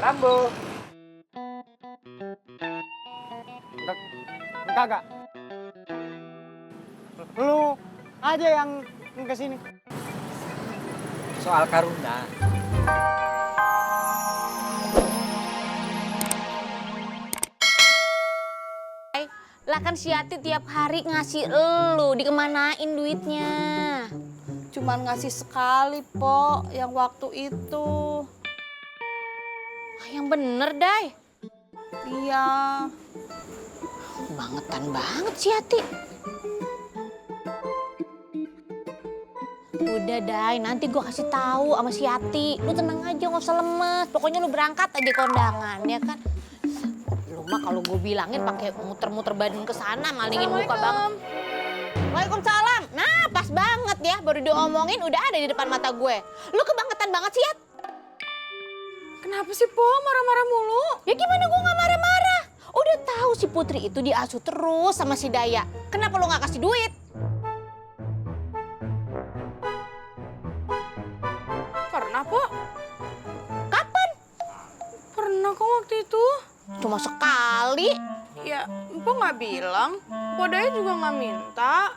Rambo. Kagak. Lu aja yang kesini. Soal Karuna. Lah kan si Yati tiap hari ngasih elu, dikemanain duitnya? Cuman ngasih sekali, Po, yang waktu itu. Yang bener, Day. Iya. Bangetan banget si Yati. Udah, Day, nanti gue kasih tahu sama si Yati. Lu tenang aja, nggak usah lemes. Pokoknya lu berangkat aja kondangan, ya kan? Lu mah kalau gue bilangin pakai muter-muter badan ke sana, malingin muka banget. Waalaikumsalam. Nah, pas banget ya, baru diomongin udah ada di depan mata gue. Lu kebangetan banget sih, Yat. Kenapa sih, Po, marah-marah mulu? Ya gimana gue nggak marah-marah? Udah tahu si Putri itu diasuh terus sama si Daya. Kenapa lu nggak kasih duit? Pernah, Po. Kapan? Pernah kok waktu itu. Cuma sekali. Ya, Po nggak bilang. Po Daya juga nggak minta.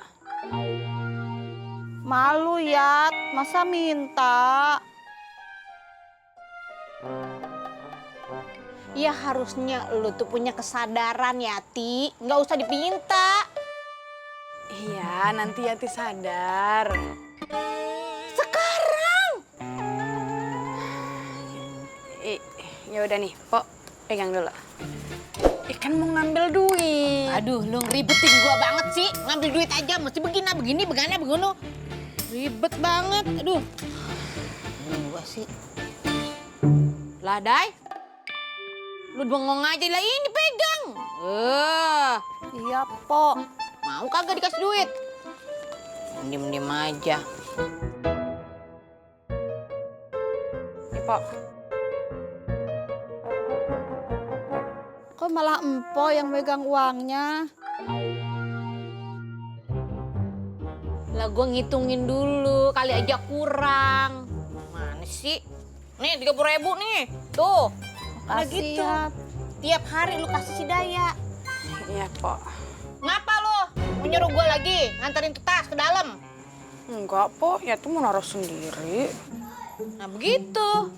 Malu, Yat. Masa minta? Ya harusnya lu tuh punya kesadaran, Yati. Nggak usah dipinta. Iya, nanti Yati sadar. Sekarang. Ya udah nih, Po, pegang dulu. Kan mau ngambil duit. Aduh, lu ngeribetin gua banget sih. Ngambil duit aja, mesti begini, begini. Ribet banget, aduh. Gua sih. Lah, Day. Lu bengong aja lah, ini pegang. Iya, Po. Mau kagak dikasih duit? Diem-diem aja. Nih, Po. Kok malah Empo yang megang uangnya? Lah gua ngitungin dulu, kali aja kurang. Mana sih? Nih 30.000 nih, tuh. Udah Makasih, gitu. Yat. Tiap hari lu kasih si Daya. Iya, Po. Ngapa lu? Mau nyuruh gua lagi nganterin tuh tas ke dalam? Enggak, Po. Ya tuh mau naruh sendiri. Nah begitu.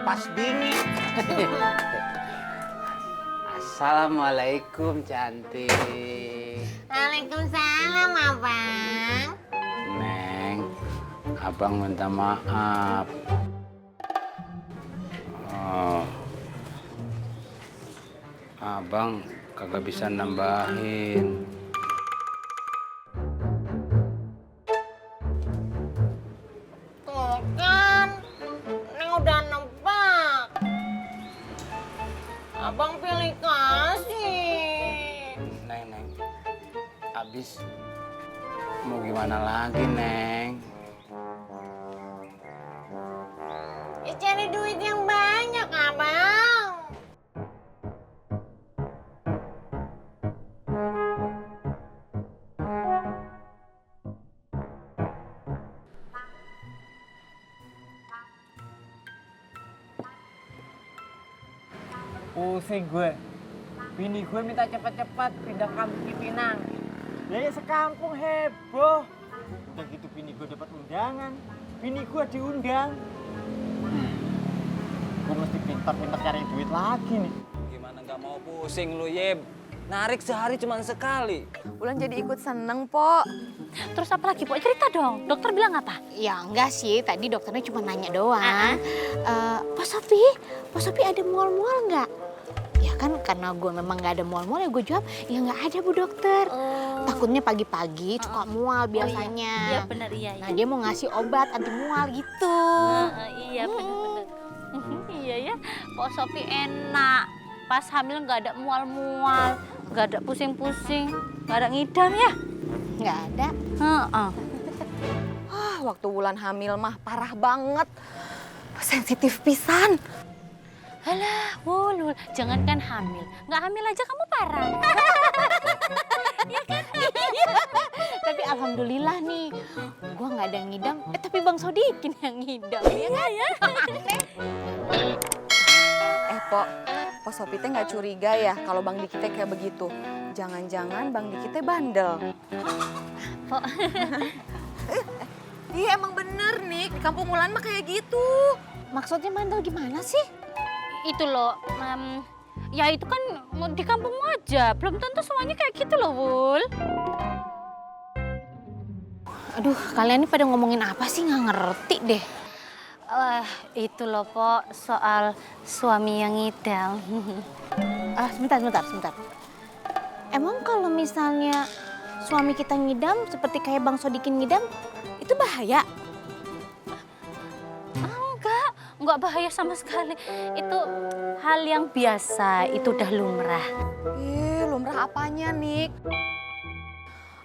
Pas dingin. Assalamualaikum cantik. Waalaikumsalam, Abang. Neng, abang minta maaf. Oh, abang kagak bisa nambahin. Tuh kan, Neng udah nebak. Abang pilih kasih. Neng, abis mau gimana lagi, Neng? Ya cari duit yang banyak, Abang. Pusing gue. Bini gue minta cepat-cepat pindah kampung ke Pinang. Ya sekampung heboh. Udah gitu bini gue dapat undangan. Bini gue diundang. Gue mesti pintar-pintar cari duit lagi nih. Gimana nggak mau pusing lu, Yeb? Narik sehari cuma sekali. Ulan jadi ikut seneng, Po. Terus apa lagi, Po? Cerita dong. Dokter bilang apa? Ya enggak sih, tadi dokternya cuma nanya doang. Pak Sofi ada mual-mual nggak? Ya kan karena gue memang nggak ada mual-mual ya gue jawab, ya nggak ada Bu Dokter. Takutnya pagi-pagi suka mual biasanya. Iya benar, iya. Nah dia mau ngasih obat anti mual gitu. Iya benar-benar. Iya ya, Pak Sofi enak. Pas hamil nggak ada mual-mual, nggak ada pusing-pusing, nggak ada ngidam ya? Nggak ada. Waktu Wulan hamil mah parah banget. Sensitif pisan. Alah, Wul, jangankan hamil. Nggak hamil aja kamu parah. Iya kan? alhamdulillah nih. Gua nggak ada yang ngidam, tapi Bang Sodikin yang ngidam ya kan? Pok, Pok Sopi teh nggak curiga ya kalau Bang Diki teh kayak begitu. Jangan-jangan Bang Diki teh bandel. Pok. Iya emang bener nih, di kampung Wulan mah kayak gitu. Maksudnya mandel gimana sih? Itu loh, ya itu kan di kampung aja. Belum tentu semuanya kayak gitu loh, Wul. Aduh, kalian ini pada ngomongin apa sih? Nggak ngerti deh. Itu loh, Pok, soal suami yang ngidam. Sebentar. Emang kalau misalnya suami kita ngidam seperti kayak Bang Sodikin ngidam, itu bahaya? Enggak bahaya sama sekali. Itu hal yang biasa, itu udah lumrah. Lumrah apanya, Nik?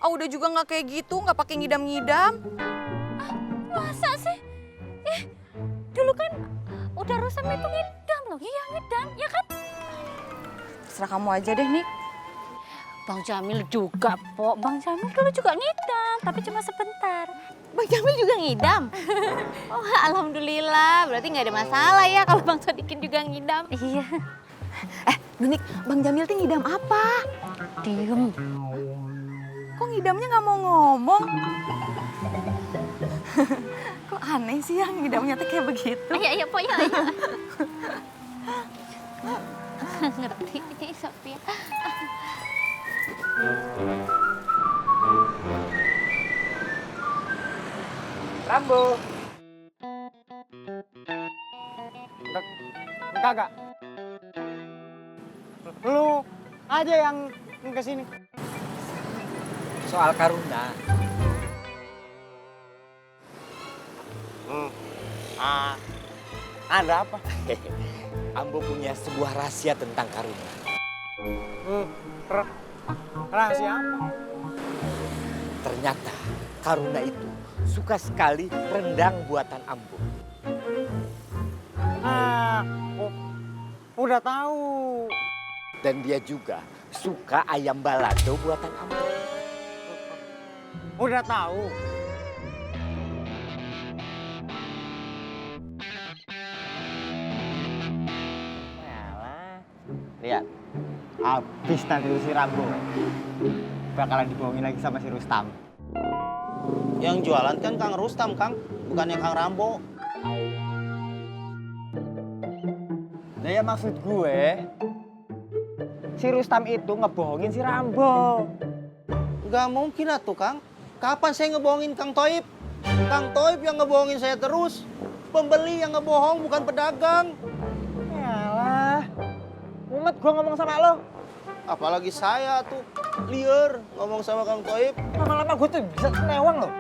Udah juga nggak kayak gitu, nggak pakai ngidam-ngidam. Masa sih? Dulu kan udah Rusam itu ngidam loh. Iya ngidam, ya kan? Terserah kamu aja deh, Nik. Bang Jamil juga, Pok. Bang Jamil dulu juga ngidam, tapi cuma sebentar. Bang Jamil juga ngidam? Oh, alhamdulillah. Berarti nggak ada masalah ya kalau Bang Sodikin juga ngidam. Iya. Nik, Bang Jamil tuh ngidam apa? Diem. Kok ngidamnya nggak mau ngomong? Kok aneh sih yang ngidamnya tuh kayak begitu? Ayo, Pok, ya, ayo. Ngerti nih, Sophia. Rambo. Kagak. Lu aja yang kesini. Soal Karuna. Ada apa? Ambo punya sebuah rahasia tentang Karuna. Rahasia apa? Ternyata Karuna itu suka sekali rendang buatan Ambo. Udah tahu. Dan dia juga suka ayam balado buatan Ambo. Udah tahu. Lihat, habis nanti si Rambo bakalan dibohongin lagi sama si Rustam. Yang jualan kan Kang Rustam, Kang. Bukannya Kang Rambo. Nah ya maksud gue, si Rustam itu ngebohongin si Rambo. Nggak mungkin atuh, Kang. Kapan saya ngebohongin Kang Toib? Kang Toib yang ngebohongin saya terus. Pembeli yang ngebohong, bukan pedagang. Yalah, mumet gue ngomong sama lo. Apalagi saya tuh liar ngomong sama Kang Toib. Lama-lama gue tuh bisa newang loh.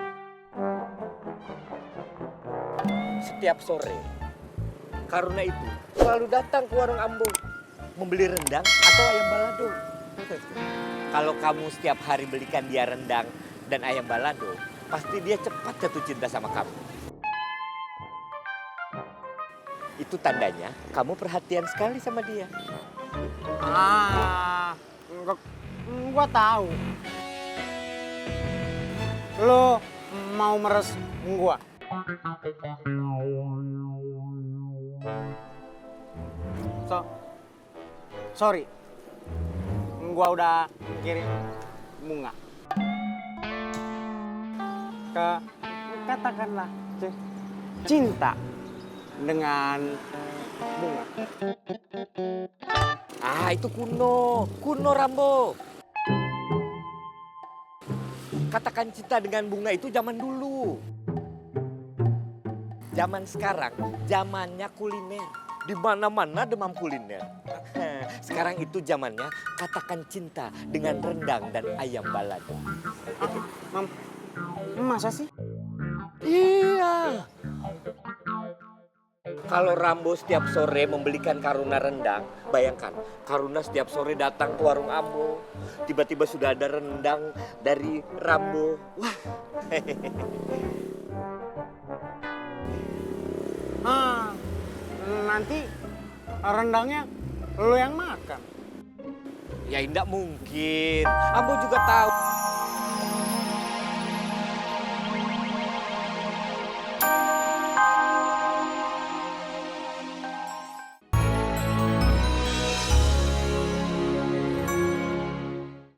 Setiap sore, Karuna itu selalu datang ke warung Ambo membeli rendang atau ayam balado. Kalau kamu setiap hari belikan dia rendang dan ayam balado, pasti dia cepat jatuh cinta sama kamu. Itu tandanya kamu perhatian sekali sama dia. Gua tahu. Lo mau meres gua. Sorry. Gua udah kirim bunga. Katakanlah cinta dengan bunga. Itu kuno Rambo. Katakan cinta dengan bunga itu zaman dulu. Zaman sekarang, zamannya kuliner. Di mana-mana demam kuliner. Sekarang itu zamannya katakan cinta dengan rendang dan ayam balado. Masa sih? Iya. Kalau Rambo setiap sore membelikan Karuna rendang, bayangkan Karuna setiap sore datang ke warung Ambo. Tiba-tiba sudah ada rendang dari Rambo. Wah. Nanti rendangnya lo yang makan. Ya tidak mungkin. Ambo juga tahu.